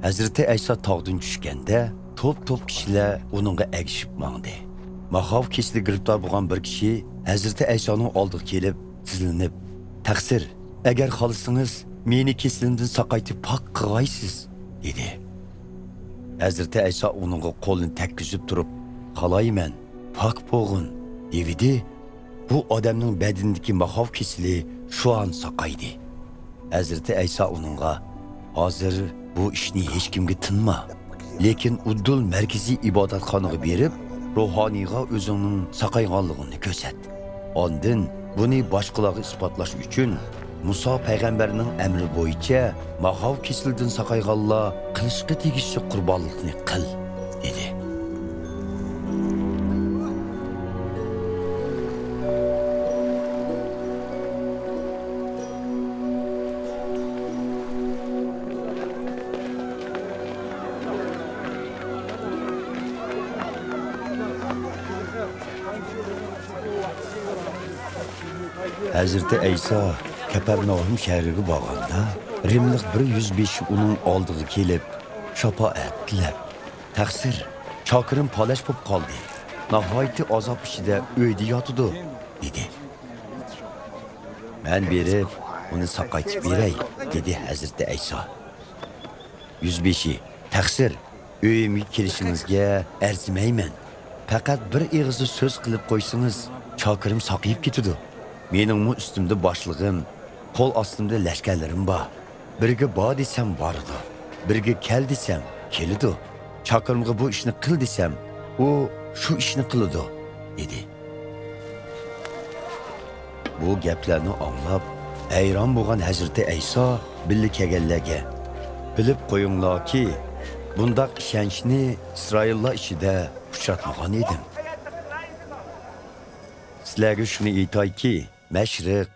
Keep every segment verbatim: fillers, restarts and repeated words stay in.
ھەزرىتى ئەيسا تاغدىن چۈشكەندە، توپ-توپ كىشىلەر ئۇنىڭغا ئەگىشىپ ماڭدى. ماخاۋ كېسىلى گىرىپتار بولغان بىر كىشى ھەزرىتى ئەيسانىڭ ئالدىغا كېلىپ، تىزلىنىپ، «تەقسىر، ئەگەر خالىسىڭىز، مېنى كېسىلىمدىن ساقايتىپ پاك قىلغايسىز» دېدى. ھەزرىتى ئەيسا ئۇنىڭغا قولىنى تەگكۈزۈپ تۇرۇپ، «خالايمەن، پاك بولغىن» دېۋىدى. بۇ ئادەمنىڭ بەدىنىدىكى ماخاۋ كېسىلى شۇ ئان ساقايدى. ھەزرىتى ئەيسا ئۇنىڭغا، «ھازىر بۇ ئىشنى ھېچكىمگە تىنما، لېكىن ئۇددۇل مەركىزىي ئىبادەتخانىغا بېرىپ، روھانىيغا ئۆزۈڭنىڭ ساقايغانلىقىڭنى كۆرسەت. ئاندىن بۇنى باشقىلارغا ئىسپاتلاش ئۈچۈن، مۇسا پەيغەمبەرنىڭ ئەمرى بويىچە ماخاۋ كېسىلىدىن ساقايغانلار قىلىشقا تېگىشلىك قۇربانلىقنى قىل» دېدى. ھەزرىتى ئەيسا كەپەرناھۇم شەھىرىگە بارغاندا، رىملىق بىر يۈزبېشى ئۇنىڭ ئالدىغا كېلىپ، شاپائەت تىلەپ، «تەقسىر، چاكىرىم پالەچ بولۇپ قالدى. ناھايىتى ئازاب ئىچىدە ئۆيدە ياتىدۇ» دېدى. «مەن بېرىپ، ئۇنى ساقايتىپ بېرەي» دېدى ھەزرىتى ئەيسا. يۈزبېشى، «تەقسىر، ئۆيۈمگە كېلىشىڭىزگە ئەرزىمەيمەن. پەقەت بىر ئېغىزدا سۆز قىلىپ قويسىڭىز، چاكىرىم ساقىيىپ كېتىدۇ. مېنىڭمۇ ئۈستۈمدە باشلىقىم، قول ئاستىمدا لەشكەرلىرىم بار. بىرگە بار دېسەم بارىدۇ، بىرگە كەل دېسەم كېلىدۇ. چاكىرىمغا بۇ ئىشنى قىل دېسەم، ئۇ شۇ ئىشنى قىلىدۇ» دېدى. بۇ گەپلەرنى ئاڭلاپ، ھەيران بولغان ھەزرىتى ئەيسا بىللە كەلگەنلەرگە، «بىلىپ قويۇڭلاركى، بۇنداق ئىشەنچنى ئىسرائىللار ئىچىدە ئۇچراتمىغان ئىدىم. سىلەرگە شۇنى ئېيتايكى، مەشرىق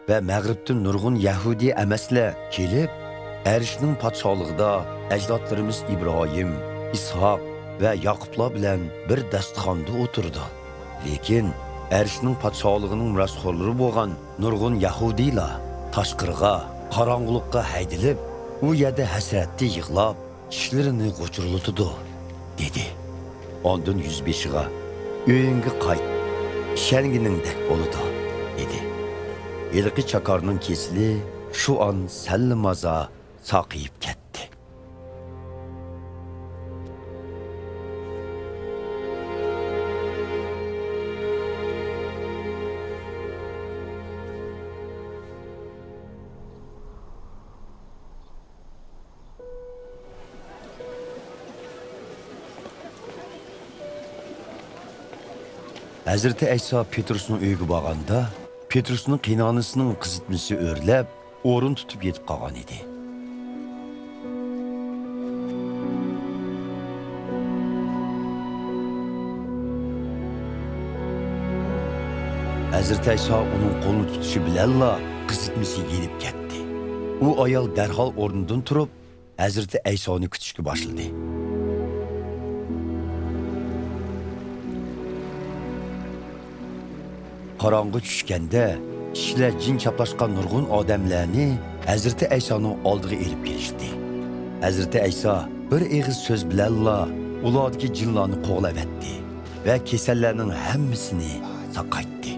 ۋە مەغرىبتىن نۇرغۇن يەھۇدىي ئەمەسلەر كېلىپ، ئەرشنىڭ پادىشاھلىقىدا ئەجدادلىرىمىز ئىبراھىم، ئىسھاق ۋە ياقۇپلار بىلەن بىر داستىخاندا ئولتۇرىدۇ. لېكىن ئەرشنىڭ پادىشاھلىقىنىڭ مىراسخورلىرى بولغان نۇرغۇن يەھۇدىيلار تاشقىرىغا، قاراڭغۇلۇققا ھەيدىلىپ، ئۇ يەردە ھەسرەتتە يىغلاپ، چىشلىرىنى غۇچۇرلىتىدۇ» دېدى. ئاندىن يۈزبېشىغا، «ئۆيۈڭگە قايت، ئىشەنگىنىڭدەك بولىدۇ» دېدى. ھېلىقى چاكارنىڭ كېسىلى شۇ ئان سەللىمازا ساقىيىپ كەتتى. ھەزرىتى ئەيسا پېترۇسنىڭ ئۆيىگە بارغاندا، پېترۇسنىڭ قېيىنئانىسىنىڭ قىزىتمىسى ئۆرلەپ، ئورۇن تۇتۇپ يېتىپ قالغان ئىدى. ھەزرىتى ئەيسا ئۇنىڭ قولىنى تۇتۇشى بىلەنلا قىزىتمىسى يېنىپ كەتتى. ئۇ ئايال دەرھال ئورنىدىن تۇرۇپ، ھەزرىتى ئەيسانى كۈتۈشكە باشلىدى. قاراڭغۇ چۈشكەندە، كىشىلەر جىن چاپلاشقان نۇرغۇن ئادەملەرنى ھەزرىتى ئەيسانىڭ ئالدىغا ئېلىپ كېلىشتى. ھەزرىتى ئەيسا بىر ئېغىز سۆز بىلەنلا ئۇلاردىكى جىنلارنى قوغلاۋەتتى ۋە كېسەللەرنىڭ ھەممىسىنى ساقايتتى.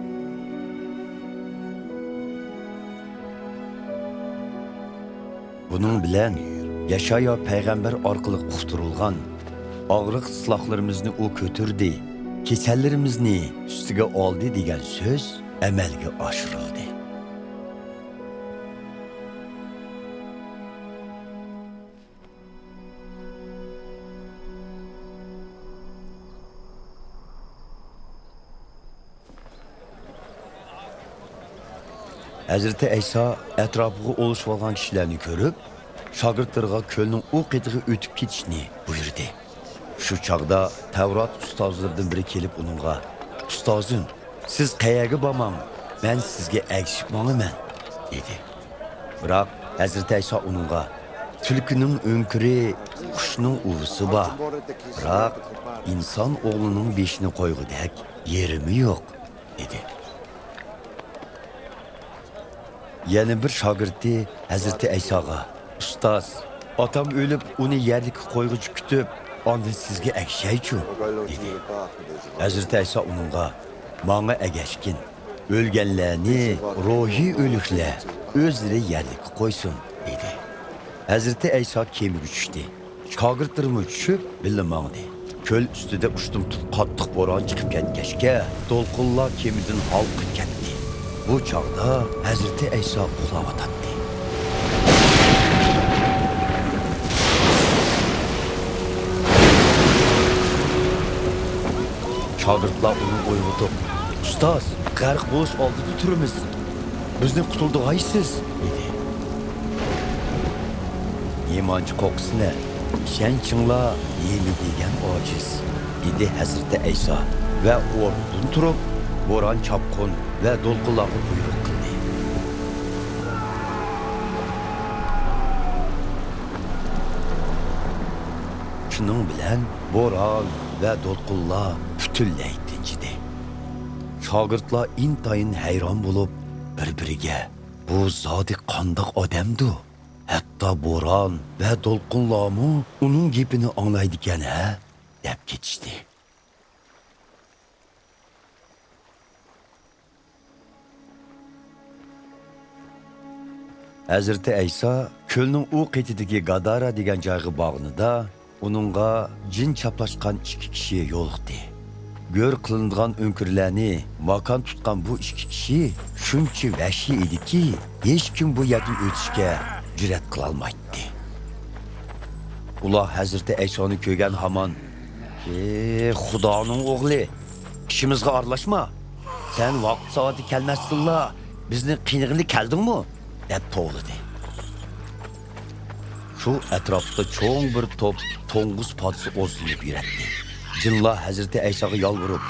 بۇنىڭ بىلەن يەشايا پەيغەمبەر ئارقىلىق ئۇقتۇرۇلغان، «ئاغرىق-سىقلاقلىرىمىزنى ئۇ كۆتۈردى، كېسەللىرىمىزنى ئۈستىگە ئالدى» دېگەن سۆز ئەمەلگە ئاشۇرۇلدى. ھەزرىتى ئەيسا ئەتراپىغا ئولىشىۋالغان كىشىلەرنى كۆرۈپ، شاگىرتلىرىغا كۆلنىڭ ئۇ قېتىغا ئۆتۈپ كېتىشنى بۇيرۇدى. شۇ چاغدا تەۋرات ئۇستازلىرىدىن بىرى كېلىپ ئۇنىڭغا، «ئۇستازىم، سىز قەيەرگە بارماڭ، مەن سىزگە ئەگىشىپ ماڭىمەن» دېدى. بىراق ھەزرىتى ئەيسا ئۇنىڭغا، «تۈلكىنىڭ ئۆڭكۈرى، قۇشنىڭ ئۇۋىسى بار، بىراق ئىنسان ئوغلىنىڭ بېشىنى قويغۇدەك يېرىمۇ يوق» دېدى. يەنە بىر شاگىرتى ھەزرىتى ئەيساغا، «ئۇستاز، ئاتام ئۆلۈپ، ئۇنى يەرلىككە قويغۇچە كۈتۈپ، ئاندىن سىزگە ئەگىشەيچۇ؟» دېدى. ھەزرىتى ئەيسا ئۇنىڭغا: «ماڭا ئەگەشكىن، ئۆلگەنلەرنى روھىي ئۆلۈكلەر ئۆزلىرى يەرلىككە قويسۇن» دېدى. ھەزرىتى ئەيسا كېمىگە چۈشتى. شاگىرتلىرىمۇ چۈشۈپ، بىللە ماڭدى. كۆل ئۈستىدە ئۇشتۇمتۇت قاتتىق بوران چىقىپ كەتكەچكە، دولقۇنلار كېمىدىن ھالقىپ كەتتى. بۇ چاغدا ھەزرىتى ئەيسا ئۇخلاۋاتاتتى. شاگىرتلار ئۇنى ئويغىتىپ: «ئۇستاز، غەرق بولۇش ئالدىدا تۇرىمىز. بىزنى قۇتۇلدۇرغايسىز» دېدى. «نېمانچە قورقىسىلەر؟ ئىشەنچىڭلار نېمە دېگەن ئاجىز» دېدى ھەزرىتى ئەيسا ۋە ئورنىدىن تۇرۇپ، بوران، چاپقۇن ۋە دولقۇنلارغا بۇيرۇق قىلدى. شۇنىڭ بىلەن بوران ۋە دولقۇنلار پۈتۈنلەي تىنچىدى. شاگىرتلار ئىنتايىن ھەيران بولۇپ، بىر-بىرىگە: «بۇ زادى قانداق ئادەمدۇ؟ ھەتتا بوران ۋە دولقۇنلارمۇ ئۇنىڭ گېپىنى ئاڭلايدىكەن ھە؟» دەپ كېتىشتى. ھەزرىتى ئەيسا كۆلنىڭ ئۇ قېتىدىكى گادارا دېگەن جايغا بارغىنىدا، ئۇنىڭغا جىن چاپلاشقان ئىككى كىشى يولۇقتى. گۆر قىلىنىدىغان ئۆڭكۈرلەرنى ماكان تۇتقان بۇ ئىككى كىشى شۇنچە ۋەھشىي ئىدىكى، ھېچكىم بۇ يەردىن ئۆتۈشكە جۈرئەت قىلالمايتتى. ئۇلار ھەزرىتى ئەيسانى كۆرگەن ھامان: «ئى، خۇدانىڭ ئوغلى، ئىشىمىزغا ئارىلاشما! سەن ۋاقىت-سائىتى كەلمەستىنلا بىزنى قىينىغىلى كەلدىڭمۇ؟» دەپ توۋلىدى. شۇ ئەتراپتا چوڭ بىر توپ توڭگۇز پادىسى ئوزلىنىپ يۈرەتتى. جىنلار ھەزرىتى ئەيساغا يالۋۇرۇپ: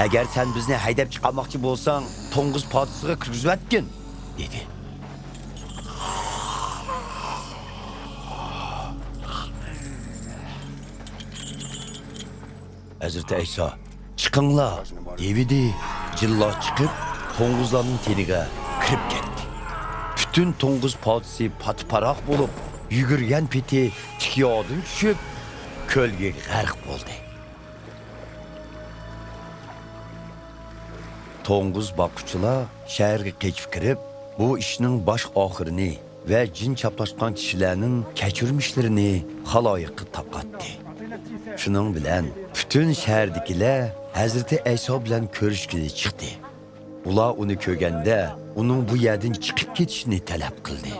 «ئەگەر سەن بىزنى ھەيدەپ چىقارماقچى بولساڭ، توڭگۇز پادىسىغا كىرگۈزۈۋەتكىن!» دېدى. ھەزرىتى ئەيسا: «چىقىڭلار!» دېۋىدى. جىنلار چىقىپ، توڭگۇزلارنىڭ تېنىگە كىرىپ كەتتى. پۈتۈن توڭگۇز پادىسى پاتىپاراق بولۇپ، يۈگۈرگەن پېتى تىك ياردىن چۈشۈپ، كۆلگە غەرق بولدى. توڭگۇز باققۇچىلار شەھەرگە قېچىپ كىرىپ، بۇ ئىشنىڭ باش ئاخىرىنى ۋە جىن چاپلاشقان كىشىلەرنىڭ كەچۈرمىشلىرىنى خالايىققا تارقاتتى. شۇنىڭ بىلەن پۈتۈن شەھەردىكىلەر ھەزرىتى ئەيسا بىلەن كۆرۈشكىلى چىقتى. ئۇلار ئۇنى كۆرگەندە، ئۇنىڭ بۇ يەردىن چىقىپ كېتىشىنى تەلەپ قىلدى.